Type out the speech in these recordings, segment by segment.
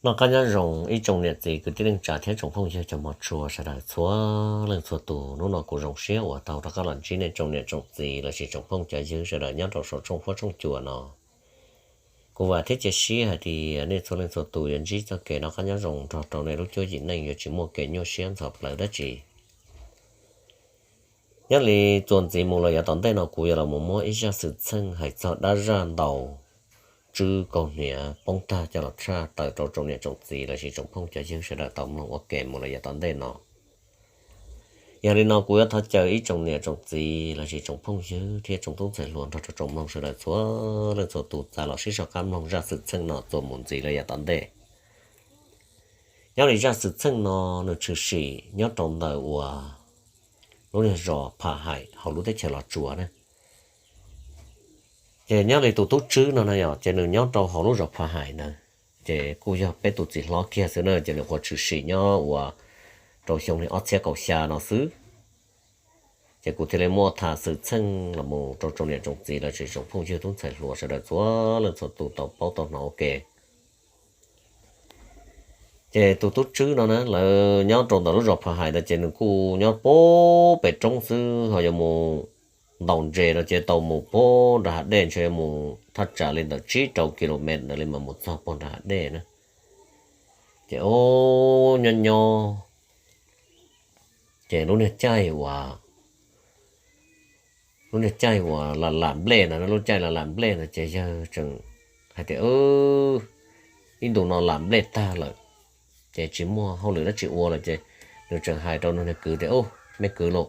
Noj qab nyob zoo ib tsoom niam txiv kwv tij neej tsa thiab tsoom phooj ywg cov mos tshua sawv daws txhua leej txhua tus. Hnub no kuv zoo siab uas tau rov qab los ntsib nej tsoom niam tsoom txiv lossis tsoom phooj cov ywg sawv daws nyob rau saum tshooj huab tshooj cua no. Kuv vam thiab cia siab hais tias nej txhua leej txhua tus yuav ntsib txoj kev noj qab nyob zoo nrog rau nej lub cuab yim neej, yuav tsis muaj kev nyuaj siab ntxhov plawv dab tsi. Nyob li txuas ntxiv mus los yav tom ntej no kuv yuav los mus muab ib zaj xwm txheej hais txog dab zaj ntaus tswb kaus hniav poob tag coj los tshaj tawm rau tsoom niam tsoom txiv lossis tsoom phooj cov ywg sawv daws tau mloog ua ke mus los yav tom ntej no. Yog li no kuv yuav thov caw ib tsoom niam tsoom txiv lossis tsoom phooj ywg thiab tsoom tub ntxhais hluas nrog rau tsoom mloog sawv daws txhua leej txhua tus txav los sib soj qab mloog zaj xwm txheej no txuas mus ntxiv los yav tom ntej. Nyob li zaj xwm txheej no nws tshwm sim nyob rau ntawm uas lub niag zos Pham Hais hauv lub teb chaws Los Tsuas na. Ces nyob li tus tub tswb no na yog ces nws nyob rau hauv lub zos Pham Hais ntawd, ces kuj yog peb tus txiv hlob kiag xwb na, ces nws qhuav tshwm sim nyob uas rau xyoo li ob txhiab kaum xya no xwb. Ces kuv thiaj li muab tham xwm txheej los mus rau tsoom niam tsoom txiv lossis tsoom phooj ywg tub ntxhais hluas sawv daws txhua leej txhua tus tau paub tau hnov ua ke. Ces tus tub tswb no na lawv nyob rau ntawm lub zos Pham Hais ntawd ces nws kuj nyob puag pem roob xwb, ho yuav mus ntaus ntses no ces tau mus puag nram hav dej, ntshe yuav mus thaj tsam li ntawm tsib rau kilomev ntawd li mas mus txog puag nram hav dej na. Ces ub nyob nyob ces lub niag caij uas lub niag caij uas lam lam nplej ntawd, lub caij lam lam nplej ntawd ces yawg tseem hais tias ib ntus no lam nplej tag lawm, ces tsis muaj hauj lwm dab tsi ua lawm ces nws tseem hais rau nws niag kwv tias, Ub, me kwv lauj,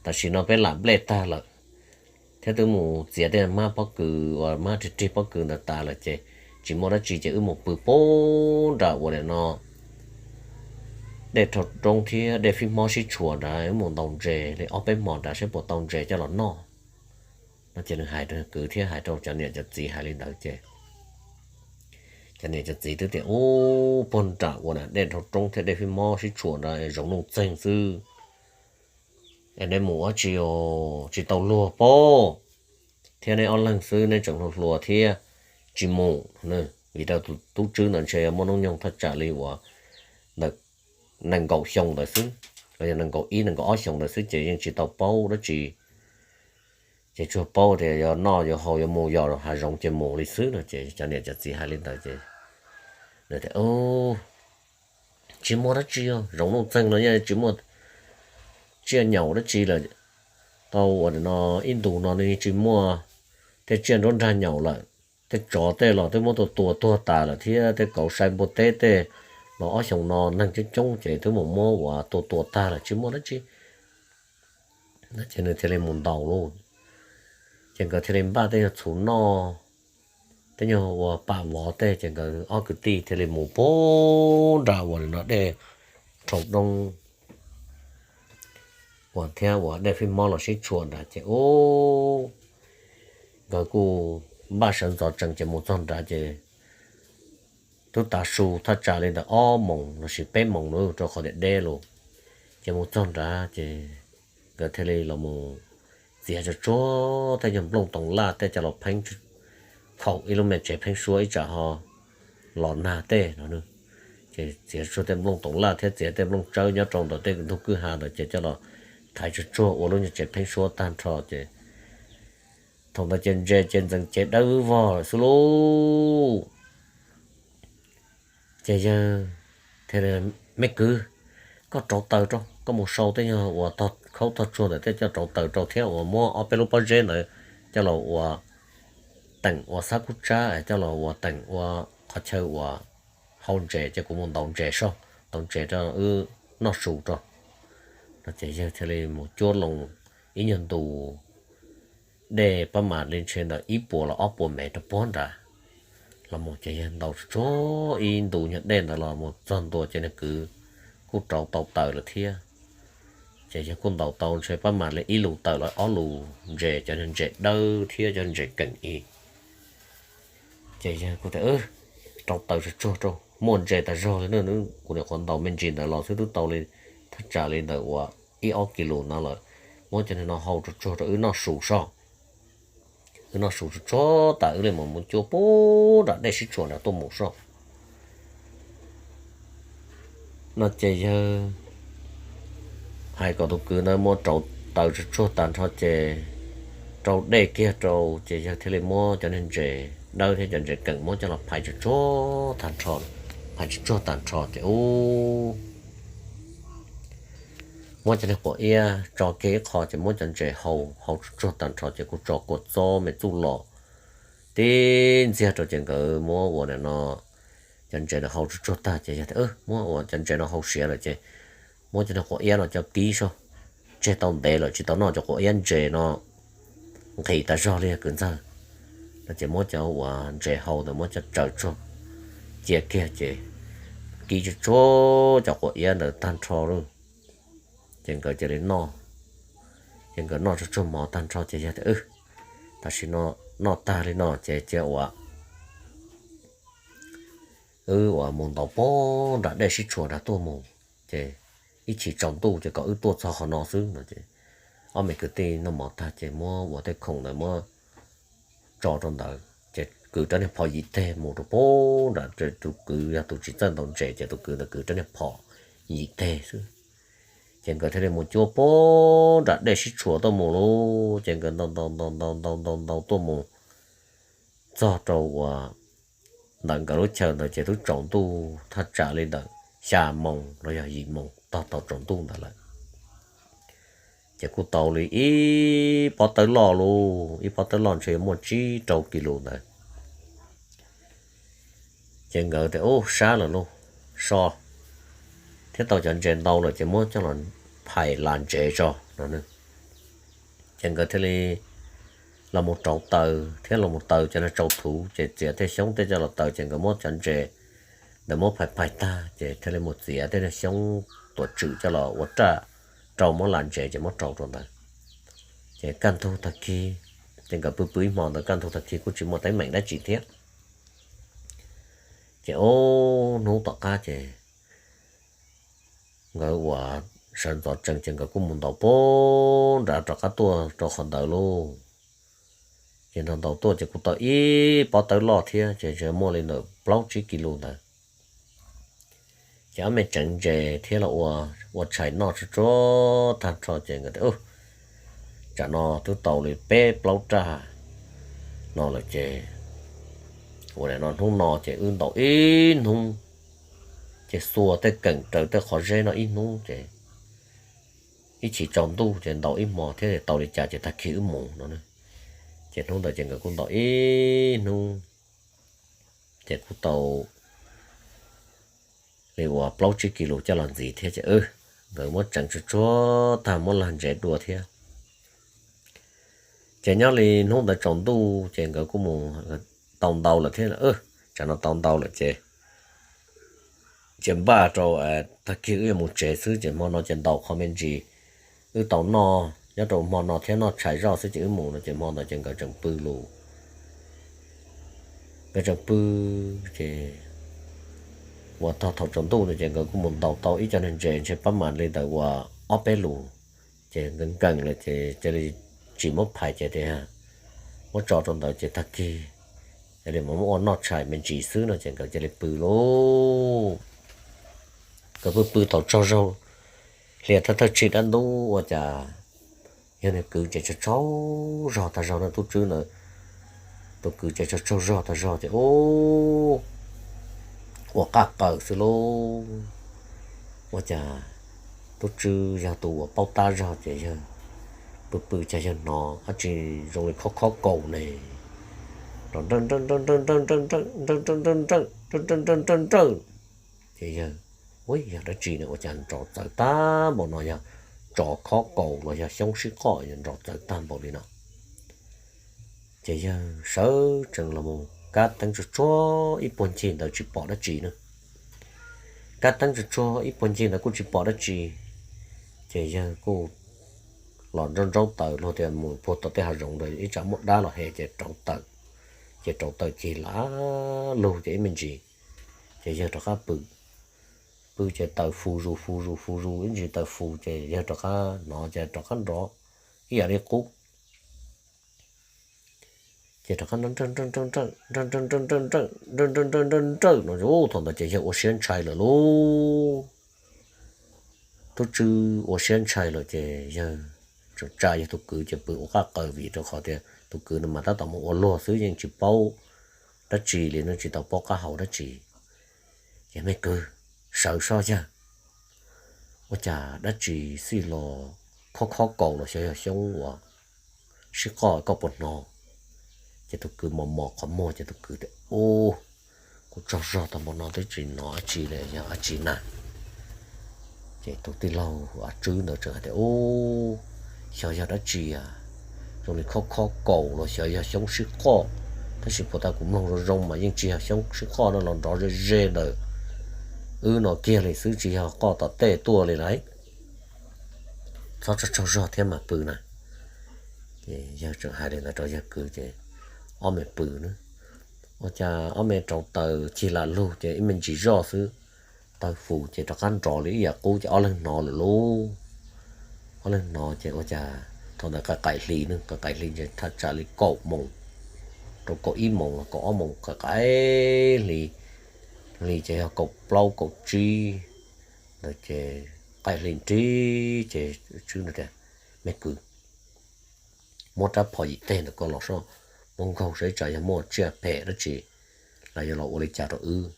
tam sim no peb lam nplej tag lawm thiab twb mus txiav tej mab pob kws uas mab rig rig pob kws ntawd tas lawm ces tsis muaj dab tsi ces wb mus pw puag nram uas nim no dej rau roob thiab dej fij mob sib tshuam nrad, wb mus ntaus ntses li ob peb hmo nrad saib puas tau ntses coj los noj. No ces nws hais rau kwv thiab hais rau cov niam cov txiv hais li ntawd ces cov niam cov txiv twb tias, Ub, puag nram uas dej rau roob thiab dej fij mob sib tshuam nrad zoov nuj txeeg xwb, es neb mus ua tsi os, tsis tau luag pob, thiab neb ob leeg xwb neb tseem hluas hluas thiab, tsis mus. Vim rau tus tub tswb ntawd ntshe muaj hnub nyoog thaj tsam li uas ntawm nees nkaum xyoo ntawd xwb, los yog nees nkaum ib nees nkaum ob xyoo ntawd xwb ces yeej tsis tau paub dab tsi. Ces tsuas paub tias yuav noj yuav haus yuav mus yos hav zoov ces mus li xwb no ces cov niam cov txiv hais li ntawd ces nws tias, Tsis muaj dab tsi, zoov nuj txeeg no yeej tsis muaj tsiaj nyaum dab tsi lawm. Tau uas no ib ntus no nws tsis muaj tej tsiaj nruab nrag nyaum lawm. Tej tsov tej los twb muab tua tua tuag tas lawm thiab tej kauv sai npua teb tej los ob xyoos no neeg coob coob ces twb mus muab uas tua tua tag lawm tsis muaj dab tsi. Ces nws thiaj li mus ntaus lauj. Ces nkawd thiaj li npaj tej nyuag txhuv noj, tej nyuag uas pam vov tej ces nkawd ob kwv tij thiaj li mus puag nram uas no dej rau roob uas thiab uas dej fij mob los sib tshuam nrad ces ub, nkawd kuj npaj sawv ntxov tsees ces mus txog nrad ces twb tav su thaj tsam li ntawm ob moos lossis peb moos na rau qhov tias deb lawm. Ces mus txog nrad ces nkawd thiaj li los mus txiav tsuag tsuag tej nyuag nplooj toov laj tej coj los pheeb, khaum ib lub me tsev pheeb suab ib tsam ho los nag tej no. Ces txiav tsuag tej nplooj toov laj thiab txiav tej nplooj tsawb nyob rau ntawm tej ntug kwj ha ntawd ces coj los thaiv tsuag tsuag ua lub nyuag tsev pheeb suab tag nrho ces thaum ntawd ces ntses ces ntxeev cev dawb vog lawm xwb lauj. Ces yawg thiaj li, Me kwv, koj rauv taws rau, koj mus sau tej nyuag uas tog khaub tog tsuag ntawd tej coj rauv taws rau thiab uas muab ob peb lub pob zeb ntawd coj los ua teem ua xab kub tsab, coj los ua teem ua qhov chaw uas hau ntses ces kuv mus ntaus ntses soj, ntaus ntses rau wb noj su rau. No ces yawg thiaj li mus cuab loo ib nyuag ntu dej pab mam li ntshe ntawm ib puas los ob puas mev rau puag nrad. Los mus ces yawg ntaus tsuag ib ntu nyuag dej ntawd los mus txog ntua ces nws kwv kuj rauv tau taws lawm thiab. Ces yawg kuj ntaus tau ntshe pab mam li ib lus taws los ob lus ntses, cov ntses dawb thiab cov ntses keem ib. Ces yawg kuj tias, Rauv taws tsuag tsuag rau, muaj ntses tas zog li na, kuv nyuam qhuav ntaus me ntsis ntawd los xwb twb tau li thaj tsam li ntawm uas ib ob kis lus no lawm. Muab cov no hau tsuag tsuag rau wb noj su soj. Wb noj su tsuag tsuag tas wb li mus mus cuab puag nram dej sib tshuam nrad tuaj mus soj. No ces yawg hais kom tus kwv ntawd muab rauv taws tsuag tsuag tag nrho ces rau dej kiag rau ces yawg thiaj li muab cov niag ntses dawb thiab cov ntses keem muab coj los phais tsuag tsuag tag nrho, phais tsuag tsuag tag nrho ces ub, muab cov niag quav iab tso kiag ib qho ces muab cov ntses hau hau tsuag tsuag tag nrho ces kuj tso kua txob me txuj los tib ntxiag rau ces nkawd muab ua no, cov ntses no hau tsuag tsuag tag ces yawg tias muab ua cov ntses no hau siav lawm ces muab cov niag quav iab no coj kib soj, tseg tau ntev lawm tsis tau noj cov quav iab ntses no nqhis tas zog li kwv ntxawg. No ces muab cov uas ntses hau ntawd muab coj tsaws tsuag cia kiag ces kib tsuag tsuag cov quav iab ntawd tag nrho lauj. Ces nkawd cia li noj, ces nkawd noj tsuag tsuag mov tag nrho ces yawg tias tam sim no noj tag li no ces cia ua wb ua mus ntaus pog nram dej sib tshuam nrad tuaj mus, ces ib chim tsaus ntuj ces kom wb tuaj txog qhov no xwb no ces ob me kwv tij noj mov tag ces muab ua tej khoom ntawd muab tso rau ntawd ces kwv rab niag phom yim teg mus rau pog nram, tus kwv yog tus tsis txawj ntaus ntses ces tus kwv ntawd kwv rab niag phom yim teg xwb. Ces nkawd thiaj li mus cuab pog nram dej sib tshuam tuaj mus lauj, ces nkawd ntaus ntaus ntaus ntaus ntaus ntaus ntaus tuaj mus txog rau uas ntawm nkawd lub chaw ntawd ces twb tsaus ntuj thaj tsam li ntawm xya moos los yog yim moos tog tau tsaus ntuj ntawd lawm. Ces kuj tau li ib pob tawb loj lauj, ib pob tawb loj ntshe yuav muaj tsib rau kis lus ntawd. Ces nkawd tias ub sab lawm lauj, so thiab tau cov ntses ntau lawm ces muab coj los phais las ntsev tso no. Ces nkawd thiaj li los mus rauv taws thiab los mus taws cov niag tsau thuv ces txiav tej xyoob tej coj los taws ces nkawd muab cov ntses ntawd muab phais phais tag ces thiaj li mus txiav tej niag xyoob tuam tswm coj los ua raj rau muab las ntsev ces muab rau rau ntawd. Ces kaj ntug tag kis, ces nkawd pw pw ib hmo ntawd kaj ntug tag kis kuj tsis muaj teeb meem dab tsi thiab. Ces ob hnub tom qab ces nkawd uas sawv ntxov tsees ces nkawd kuj mus ntaus pog nrad rov qab tuaj rau qhov ntawd lauj. Ces ntaus ntaus tuaj ces kuj tau ib pob tawb loj thiab ces muaj li ntawm plaub tsib kis lus ntawd. Ces ob me tseev ntses thiab los ua, ua tshais noj tsuag tsuag tag nrho ces nkawd tias tsam no twb tau li peb plaub raj no lawm ces ua li no hnub no ces wb ntaus ib hnub, ces xuas tej keem raws tej qhov zeb no ib hnub ces ib chim tsaus ntuj ces ntaus ib hmo thiab tau li cas ces tag kis wb mus no. Ces hnub ntawd ces nkawd kuj ntaus ib hnub, ces kuj tau li uas plaub tsib kis lus coj los ntxiv thiab ces nkawd muab tseev tsuag tsuag tag muab lag ntsev dua thiab. Ces nyob li hnub ntawd tsaus ntuj ces nkawd kuj mus tau ntau lawm thiab, tsam no tau ntau lawm ces ces npaj rau tag kis wb yuav mus tsev xwb ces hmo no ces ntaus qhov me ntsis wb tau noj nyob rau hmo no thiab noj tshais zoj xwb ces wb mus no ces hmo ntawd ces nkawd tseem pw lus. Nkawd tseem pw ces uas tog thaum tsaus ntuj no ces nkawd kuj mus ntaus tau ib co niag ntses ntshe pab mam li ntawm uas ob peb lus, ces nkawd nkees lawm ces cia li tsis muab phais ces tias muab tso rau ntawd ces tag kis cia li mam muab ua noj tshais me ntsis xwb no ces nkawd cia li pw lauj. Nkawd pw pw thaum tsaug zog hlias thawj thawj tshij dab ntub ua cas yog nws kwv ces tsaug tsaug zog tag zog na, tub tswb ntawd tus kwv ces tsaug tsaug zog tag zog ces ub ua qaj qaws xwb lauj. Ua cas tub tswb yog tus uas paub tab zog ces yawg pw pw cas yawg hnov dab tsi zoo li khob khob kaus ne, nrawj nrawj nrawj nrawj nrawj nrawj nrawj nrawj nrawj nrawj nrawj nrawj nrawj nrawj nrawj nrawj. Ces yawg, ua yog dab tsi ne ua cas nrov txawv tag npaum no, yog tsov khob kaus los yog xyoob sib qoj nrov txawv tag npaum li no. Ces yawg sawv tsees los mus kab teeb tsuag tsuag ib puag ncig ntawd tsis pom dab tsi na. Kab teeb tsuag tsuag ib puag ncig ntawd kuj tsis pom dab tsi. Ces yawg kuj los nraub nraub taws luag tias mus puag tom tej hav zoov ntawd ib tsam muaj dab los he ces rauv taws. Ces rauv taws cig lam lug ces ib me ntsis ces yawg rov qab pw. Pw ces taws fus zus fus zus fus zus ib ntsis taws fus ces yawg rov qab hnov ces rov qab nrov ib yam li qub. Ces rov qab nrawj nrawj nrawj nrawj nrawj nrawj nrawj nrawj nrawj nrawj nrawj nrawj nrawj nrawj nrawj nrawj no, thaum ntawd ces yawg ua siab ntshai lawm lauj. tub tswb ua siab ntshai lawm ces yawg tseem tsa yawg tus kwv ces pw ua qaj qaws vim rau qhov tias tus kwv no mas tab tom mus ua luag xwb yeej tsis paub dab tsi li no, tsis tau paub qab hau dab tsi. Ces me kwv, sawv soj yawg, ua cas dab tsi xij los khob khob kaus los xyov yog xyoob uas sib qoj koj puas hnov? Ces tus kwv mos mos qhov muag ces tus kwv tias, Ub, kuv tsaug zog tau npaum no twb tsis hnov dab tsi li, yog dab tsi na? Ces tus tij laug av tswb ntawd tseem hais tias, Ub, xyov yog dab tsi a, zoo li khob khob kaus los xyov yog xyoob sib qoj, tab sis puag ta kuv mloog zoo zoo mas yeej tsis yog xyoob sib qoj no, los nrov ze ze ntawm wb no kiag li xwb, tsis yog qoj tom tej tuaj li lauj. Txhob tsaug zog thiab mas pw na. Ces yawg tseem hais li ntawd rau yawg kwv ces ob me pw na. Ua cas ob me rauv taws cig lam lug ces ib me ntsis zoj xwb, taw fus ces rov qab nrov li ib yam qub ces ob leeg hnov lawm lauj. Ob leeg hnov ces ua cas thaum ntawd qaim qaim hli ne, qaim qaim hli ces thaj tsam li kaum moos rau kaum ib moos los kaum ob moos, qaim qaim hli, hli ces yog kaum plaub kaum tsib ntawd ces qaim hli nrig ces tswb tias, Me kwv, muab rab phom yim teg ntawm koj los soj, muab nkaug saib tsam yog muaj tsiaj phem dab tsi los yog los ua li cas rau wb.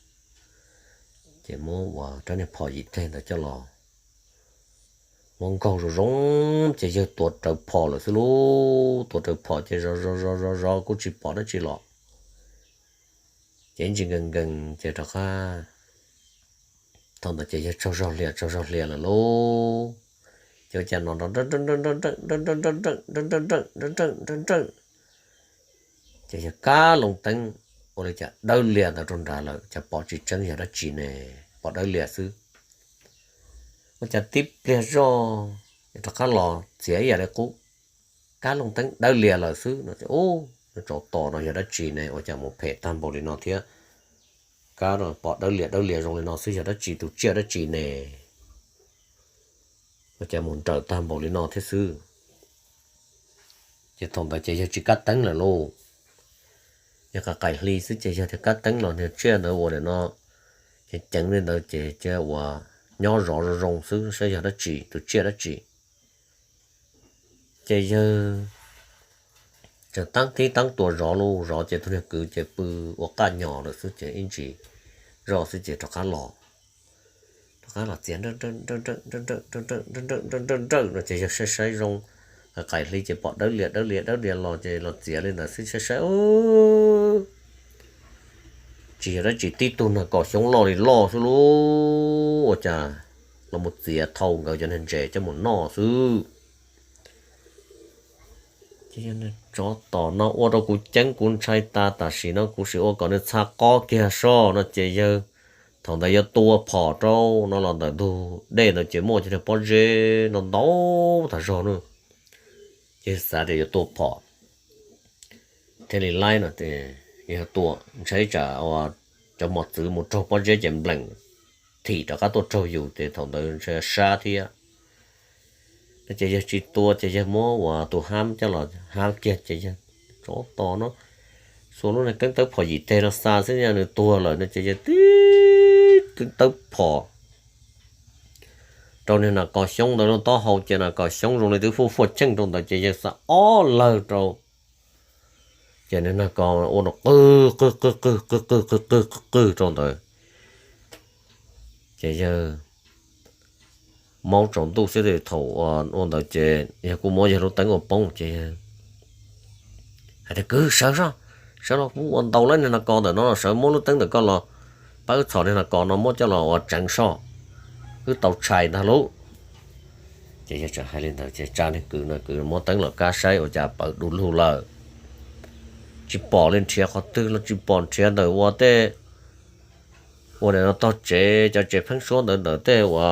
Ces muab ua rab niag phom yim teg ntawd coj los muab nkaug zoo zoo ces yawg tuav rawv phom lawm xwb lauj. Tuav rawv phom ces zov zov zov zov zov kuj tsis pom dab tsi los. Ces ntsis nkees nkees ces rov qab, thaum ntawd ces yawg tsaug zog hlias tsaug zog hlias lawm lauj. Ces ua cas no nrov nrawj nrawj nrawj nrawj nrawj nrawj nrawj nrawj nrawj nrawj nrawj nrawj nrawj nrawj nrawj, ces yawg kab loo teeb, ua li cas dawb lias ntawd rau nrad lawm, cas pom tsis tseeb yog dab tsi ne, pom dawb lias xwb. Ua cas tib pliag zoj rov qab los txiav ib yam li qub, kab loo teeb dawb lias lawm xwb no. Ub, tsov tom no yog dab tsi ne, ua cas mus phem tag npaum li no thiab? Kab pom dawb lias dawb lias zoo li no xwb yog dab tsi, tus tsiaj dab tsi ne? Ua cas mus nrawm tag npaum li no thiab xwb? Ces thaum ntawd ces yawg tsis kab teeb lawm lauj. Yawg qaim qaim hli xwb ces yawg thiaj kab teeb los niag tsiaj ntawd ua li no, ces ceev li ntawd ces cia ua nyob zov zoo zoo xwb saib yog dab tsi, tus tsiaj dab tsi. Ces yawg tseem taab tib taab tua zov lauj, zov ces tus niag kwv ces pw ua qaj nyos lawm xwb ces ib ntsis zoj xwb ces rov qab los, rov qab los txiav nrawj nrawj nrawj nrawj nrawj nrawj nrawj nrawj nrawj nrawj nrawj nrawj no ces yawg saib saib zoo, qaim hli ces pom dawb lias dawb lias dawb lias los ces los txiav li ntawd xwb saib saib tsis yog dab tsi, tib tug nag kos xyoob loj li loj xwb lauj. Ua cas los mus txiav thau nkawd cov niag ntses coj mus noj xwb. Tsov tom no ua rau kuv ceeb kuv ntshai tas, tam sim no kuv sim ua kom nws txha qob kiag soj no ces yawg thaum ntawd yawg tua phom rau no los ntawm ntug dej ntawd ces muaj cov niag pob zeb no ntau tas zog na. Ces xav tias yuav tua phom thiaj li laib no, yawg tua ntshai tsam cov mos txwv mus raug pob zeb ces npleem thim rov qab tuaj raug yus ces thaum ntawd ntshai sab thiab. No ces yawg tsis tua ces yawg muab ua tus hab coj los hab kiag ces yawg, tsov tom no, xuas lub niag keeb tawb phom yim teg no xa xwb yog nws tuag lawm no ces yawg tib tawb phom rau niag nas kos xyoob ntawd lub taub hau ces nas kos xyoob zoo li twb fuaj fuaj cheej rau ntawd ces yawg xa ob lawg rau, ces niag nas kos ua nrov qw qw qw qw qw qw qw qw qw qw rau ntawd. Ces yawg maub tsaus ntuj xwb, thaum ua ntawd ces yawg kuj muab yawg lub teeb ua poob ces yawg hais tias, Kwv, sawv soj, sawv los kuv ua ntaus lawm niag nas kos ntawm no los, sawv muab lub teeb ntawm koj los pab wb txhom niag nas kos no muab coj los ua tseev soj, wb tau tshais ntag lauj. Ces yawg tseem hais li ntawd ces tsa niag kwv no, kwv muab teeb los kab saib ua cas pawv du lug lawm, tsis pom li, nrhiav qhov twg los tsis pom, nrhiav ntawm ua tej ua li no tog tsev, cov tsev pheeb suab ntawd, ntawm tej ua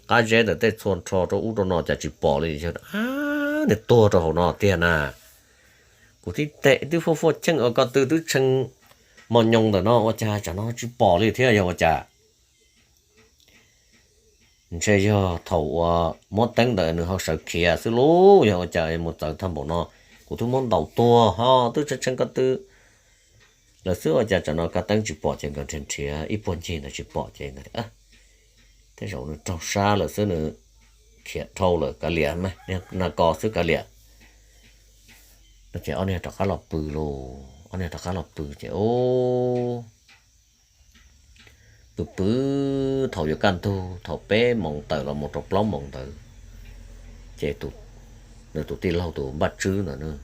qab zeb ntawm tej txhua nrho rau ub rau no cas tsis pom li. Yawg, Ab, nws tuag rau hauv no tiag na. Kuv tib teg twb fuaj fuaj cheej ua ko tw twb tshee mos nyoos ntawm no ua cas tsam no tsis pom li thiab, yog ua cas? Ntshe yog thaum uas muab teeb ntawd nws ho sawv khiav xwb lauj, yog ua cas mus txawv tag npaum no. Kuv twb muab ntaus tuag ho twb tshee tshee ko tw lawm xwb ua cas tsam no kab teeb tsis pom. Ces nkawd nrhiav nrhiav ib puag ncig ntawd tsis pom ces nkawd, Tej zaum nws raug sab lawm xwb, nws khiav dhau lawm kav liam, na ko xwb kav liam. No ces ob niag rov qab los pw lauj, ob niag rov qab los pw ces ub, pw pw thaum yuav kaj ntug thaum peb moos tawm los mus rau plaub moos ntawd, ces nws tus tij laug tus npaj tswb ntawd,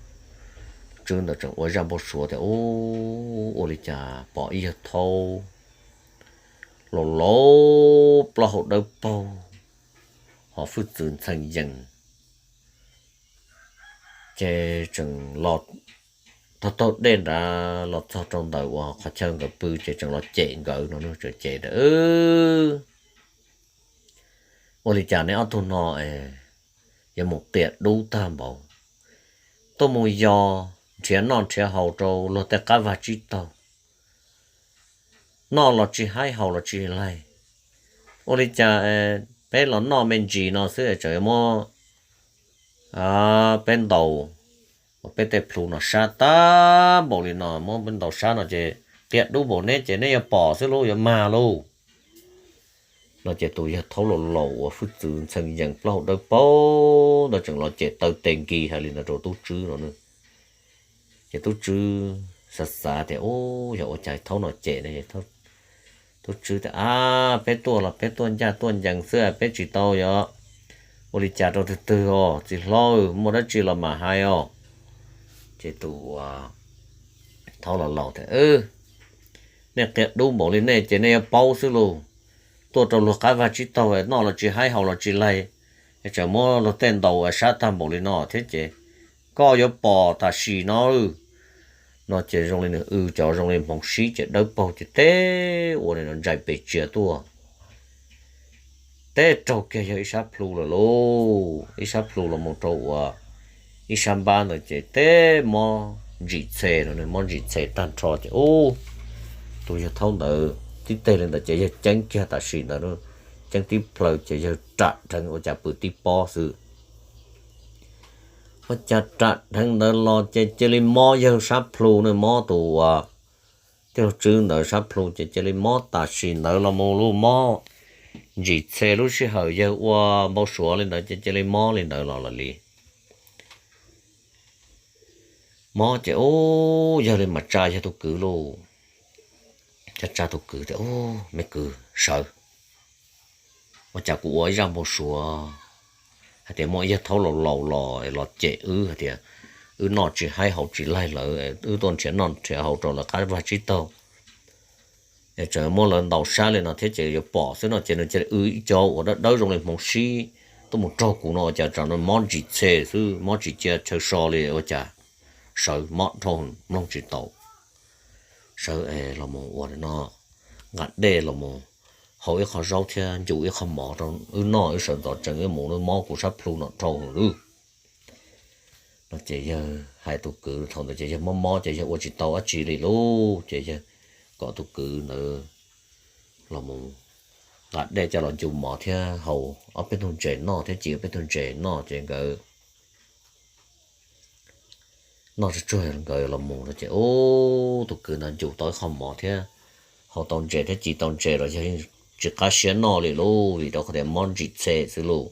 tswb ntawd tseem ua zaj npau suav tias ub, ua li cas pom ib yawg thaub laus laus plaub hau dawb paug ho hwj txwv ntxhee yees, ces tseem los taug taug dej nrad los txog rau ntawm uas qhov chaw nkawd pw ces tseem los cem nkawd no, tseem cem tias, ua li cas neb ob tug no yuav mus qias dub tag npaum, tuaj mus yos nrhiav noj nrhiav haus rau luag tej qab vag tsib taug, noj los tsis haib haus los tsis laig. Ua li cas peb los noj me ntsis no xwb tseem yuav muab peb ntaus, peb tej plhu no sab tag npaum li no, muab peb ntaus sab no ces qias dub npaum neb ces neb yuav pom xwb lauj, yuav mag lauj. No ces tus yawg thaub laus laus uas hwj txwv ntxhee yees plaub hau dawb paug ntawd tseem los cem taw tes nkis hais li ntawd rau tub tswb no. Ces tub tswb xav xav tias, ub, yog ua cas thaub no cem no. Tub tswb tias, ab, peb tuaj los peb tuaj ncaj tuaj ncees xwb, peb tsis tau yog ua li cas rau twg twg os txiv hlob, muaj dab tsi los mam hais os. Ces tus thaub laus laus tias, nej qias dub npaum li nej ces nej yuav paub xwb lauj. Tuaj rau luag qab vag tsib taug noj los tsis haib haus los tsis laig, tseem muab luag tej ntaus sab tag npaum li no thiab ces koj yuav pom tam sim no. No ces zoo li nws w cov zoo li hmoov sib ces dawb paug ces teb ua li no ntsais pes tsia tuaj, teb raug kiag yawg ib sab plhu lawm lauj. Ib sab plhu los mus rau uas ib sab npab ntawd ces teb mob ntsim txhe no, mob ntsim txhe tag nrho ces ub, tus yawg thaub ntawd tib teg li ntawd ces yawg ceeb kiag tam sim ntawd, ceeb tib plhaw ces yawg ram dheev ua cas pw tib pob xwb. Ua cas ram dheev ntawd los ces cia li mob yawg sab plhu na, mob tus uas tij laug tswb ntawd sab plhu ces cia li mob tam sim ntawd los mus lauj, mob ntsim txhe lub sij hawm yawg ua npau suav li ntawd ces cia li mob li ntawd los lawm li. Mob ces ub, yawg li mam tsa yawg tus kwv lauj. Tsa tsa tus kwv tias, ub, me kwv, sawv, ua cas kuv ua ib zaj npau suav hais tias muaj ib yawg thaub laus laus los los cem wb hais tias wb noj tsis haib haus tsis laig lawm, wb tuaj nrhiav noj nrhiav haus rau lawv qab vag tsib taug, es tseem muab lawv ntaus sab li no thiab ces yuav pom xwb no ces nws cia li w ib co uas dawb dawb zoo li hmoov sib tuaj mus raug kuv no ua cas tsam no mob ntsim txhe xwb, mob tsis cia chaw so li ua cas. Sawv, mob dhau mloog tsis tau. Sawv es los mus ua no, nqa dej los mus hau ib qho zaub thiab ncu ib qho mov rau wb noj, wb sawv ntxov tsees wb mus, mob kuv sab plhu no dhau lawm. No ces yawg hais tus kwv thaum ntawd ces yawg mob mob ces yawg ua tsis tau dab tsi li lauj, ces yawg kom tus kwv ntawd los mus nqa dej coj los ncu mov thiab hau ob peb tug ntses noj thiab ci ob peb tug ntses noj ces nkawd noj tsuag tsuag nkawd los mus no ces ub, tus kwv ntawd ncu tau ib qho mov thiab hau tau ntses thiab ci tau ntses los yawg yeej tsis qab siab noj li lauj, vim rau qhov tias mob ntsim txhe xwb lauj.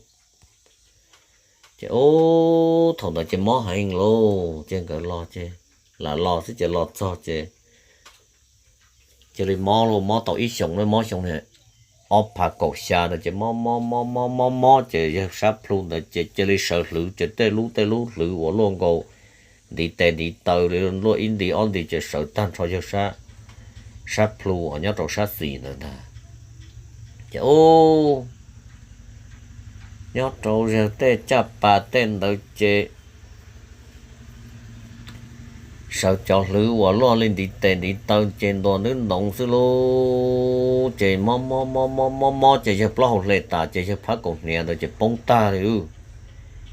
Ces ub, thaum ntawd ces mob heev lauj, ces nkawd los ces lam los xwb ces los txog ces cia li mob lauj, mob tau ib xyoos na, mob xyoo ob phav kaum xya ntawd ces mob mob mob mob mob mob ces yawg sab plhu ntawd ces cia li sawv hlwv ces tej lub tej lub hlwv uas luaj nkaus ntiv tes ntiv taw li, luaj ib ntiv ob ntiv ces sawv tag nrho yawg sab plhu uas nyob rau sab xis ntawd ntag. Ces ub, nyob rau yawg tej caj pas tej ntawd ces sawv cov hlwv uas luaj li ntiv tes ntiv taw ces ntuas ntub ntoov xwb lauj. Ces mob mob mob mob mob mob ces yawg plaub hau hle tas ces yawg phab kaus hniav ntawd ces poob tag li.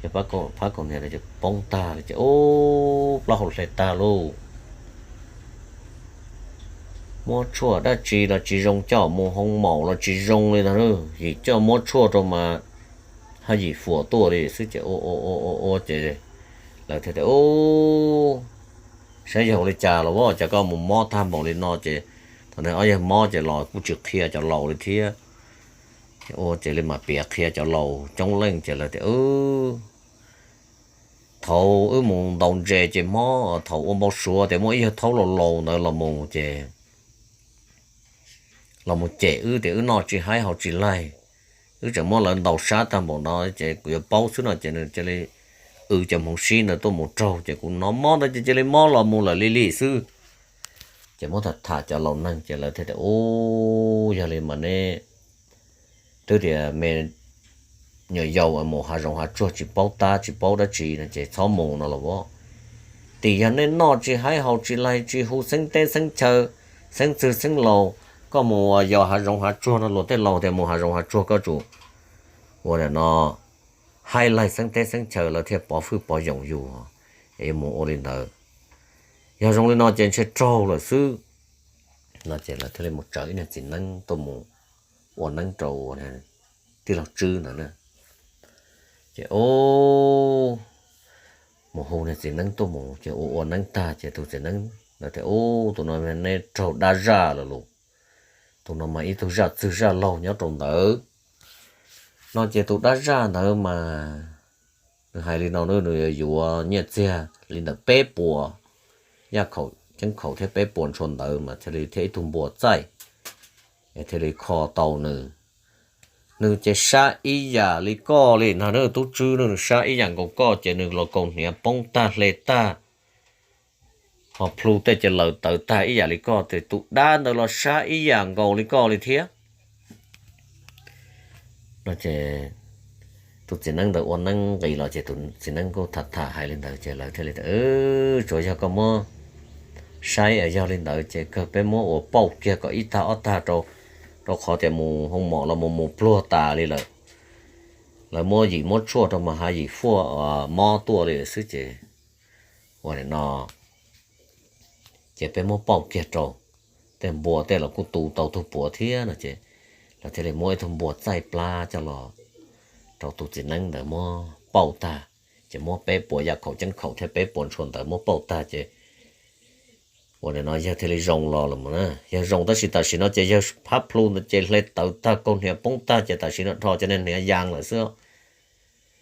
Yawg phab kaus hniav ntawd ces poob tag li ces ub, plaub hau hle tag lauj. Muab tshuaj dab tsi los tsis zoo, coj mus hoo maum los tsis zoo li ntag, yim coj muab tshuaj rau mas haj yim fuam tuaj li xwb ces ua ua ua ua ces lawv thiaj tias, Ub, saib yog ua li cas los ua cas koj mus mob tag npaum li no? Ces thaum ntawd ob yawg mob ces los kuj tsis qhia cov laus li thiab. Ua ces li mas piav qhia cov laus coob leej ces lawv tias, thaum wb mus ntaus ntses ces mob, thaum ua npau suav tias muaj ib yawg thaub laus laus ntawd los mus ces los mus cem wb tias wb noj tsis haib haus tsis laig, wb tseem muab lawv ntaus sab tag npaum no ces kuv yuav paub xwb no ces nws cia li w cov hmoov sib ntawd tuaj mus raug ces kuv hnov mob ntawd ces cia li mob los mus lawm li li xwb. Ces muab tham tham cov laus neeg ces lawv thiaj tias, u, yog li mas neb twb tias me nyuam yaus mus hav zoov hav tsuag tsis paub tab tsis paub dab tsi no ces txhob mus no los as. Tim yog nej noj tsis haib haus tsis laig tsis hu xeeb teb xeeb chaw, xeeb ntxwg xeeb laus, koj mus yos hav zoov hav tsuag no luag tej laus tias mus hav zoov hav tsuag koj tsum ua li no, haib laig xeeb teb xeeb chaw lawv thiaj pov hwj pov yoos yus, es yuav mus ua li ntawd. Yog zoo li no ces ntshe raug lawm xwb no ces lawv thiaj li mus tsaws ib niag txiv neeb tuaj mus ua neeb rau tij laug Tswb ntawd na. Ces mus hu niag txiv neeb tuaj mus ces ua ua neeb tag ces tus txiv neeb ntawd tias, u, tus no neb raug dab zaj lawm lauj, tus no mas ib tug zaj txwg zaj laug nyob rau ntawd no ces tus dab zaj ntawd mas nws hais li no, nws yuav yuav nyiaj txiag li ntawm peb puas yaj khaum ceeb khaum thiab peb puas ntshua ntawd mas thiaj li thiab ib tug npua txaij, thiaj li kho tau nws. Nws ces sab ib yam li koj li no, nws tub Tswb nws sab ib yam nkaus koj ces nws los kaus hniav poob tag hle tag, ho plhu tej ces lawm tawv tag ib yam li koj, ces tus dab ntawd los sab ib yam nkaus li koj li thiab no ces tus txiv neeb ntawd ua neeb nqis los ces tus txiv neeb kuj tham tham hais li ntawd ces lawv thiaj li tias, tsuas yog koj muab saib yog li ntawd ces kawg peb muab ua pauj kiag kom ib tag ob tag rau, rau qhov tias mus hoo mom los mus mus pluag tas li lawm. Lawv muab yim muab tshuaj rau mas ha yim fuaj mob tuaj li lawm xwb ces ua li no ces peb muab pauj kiag rau. Tej npua tej los kuj tu tau tug puav thiab no ces lawv thiaj li muab ib tug npua txaij plab coj los rau tus txiv neeb ntawd muab pauj tag, ces muab peb puas yaj khaum ceeb khaum thiab peb puas ntshua ntawd muab pauj tag ces ua li no yawg thiaj li zoo los lawm na. Yawg zoo tab sis tam sim no ces yawg phab plhu ntawd ces hle tawv tag kaus hniav poob tag ces tam sim no dhos cov niag hniav yaa lawm xwb.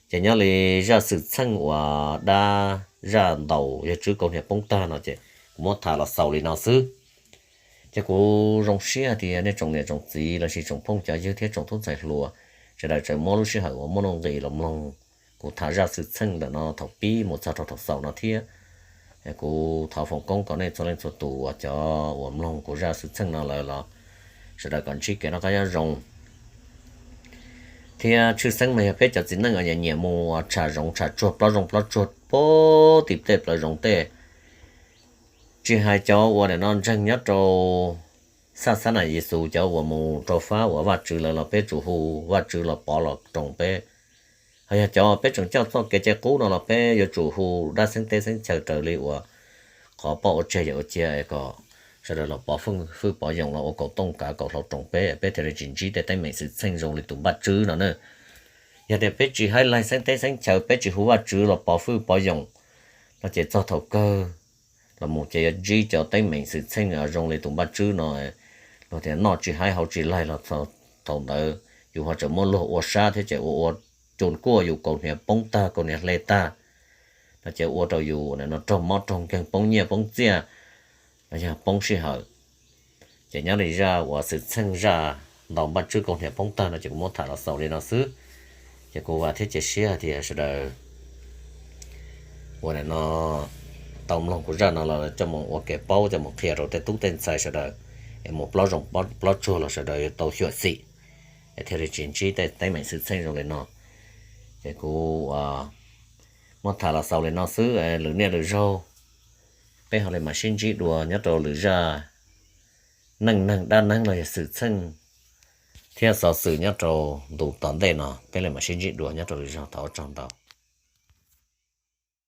Ces nyob li zaj xwm txheej uas dab zaj ntaus yawg Tswb kaus hniav poob tag no ces kuv muab tham los xaus li no xwb. Ces kuv zoo siab tias nej tsoom niam tsoom txiv lossis tsoom phooj cov ywg thiab tsoom tub ntxhais hluas sawv daws tseem muab lub sij hawm uas muaj nuj nqis los mloog kuv tham zaj xwm txheej ntawm no thaum pib mus txog rau thaum xaus no thiab. Kuv thov foom koob kom nej txhua leej txhua tus uas cov uas mloog kuv zaj xwm txheej no lawm los sawv daws kom ntsib kev noj qab nyob zoo thiab tshwj xeeb mas yog peb cov txiv neej uas nyiam nyiam mus tsham zoov tsham tsuag plob zoov plob tsuag pem tim tej plawv zoov tej, tsis hais cov uas nim no ntseeg nyob rau xaj xab nam Yexus cov uas mus rau fab uas Vajtswv lawm los peb tsum hu Vajtswv los pov los roos peb. Ho yog cov peb tseem coj txoj kev cai qub no los peb yuav tsum hu dab xeeb teb xeeb chaw raws li uas qhov pauj ua tseg yam ua cia kom sawv daws los pov hwj pov yoos los ua kaum tooj kav kaum hlau roos peb, peb thiaj li tsis ntsib tej teeb meem xwm txheej zoo li tus npaj tswb no na. Yog tias peb tsis haib laig xeeb teb xeeb chaw, peb tsis hu Vajtswv los pov hwj pov yoos no ces txog thaum kawg los mus ces yuav ntsib cov teeb meem xwm txheej zoo li tus npaj tswb no, luag tias noj tsis haib haus tsis laig los thaum ntawd yus ho tseem muab luag ua sab thiab ces ua ua cus kuaj yus kaus hniav poob tag kaus hniav hle tag no ces ua rau yus no raug mob raug nkeeg poob nyiaj poob txiaj, yog poob sij hawm. Ces nyob li zaj uas xwm txheej zaj ntaus npaj tswb kaus hniav poob tag no ces kuv muab tham los xaus li no xwb. Ces kuv vam thiab cia siab hais tias sawv daws uas nim no tau mloog kuv zaj no los coj mus ua kev paub coj mus qhia rau tej tub tej ntxhais sawv daws es mus plob zoov plob tsuag los sawv daws yuav tau xyuam xim es thiaj li tsis ntsib tej teeb meem xwm txheej zoo li no. Ces kuv muab tham los xaus li no xwb, lwm niaj lwm zaug peb ho li mam sib ntsib dua nyob rau lwm zaj neej neeg dab neeb los yog xwm txheej thiab xov xwm nyob rau ntu tom ntej no, peb li mam sib ntsib dua nyob rau lwm zaug, thov ua tsaug ntau.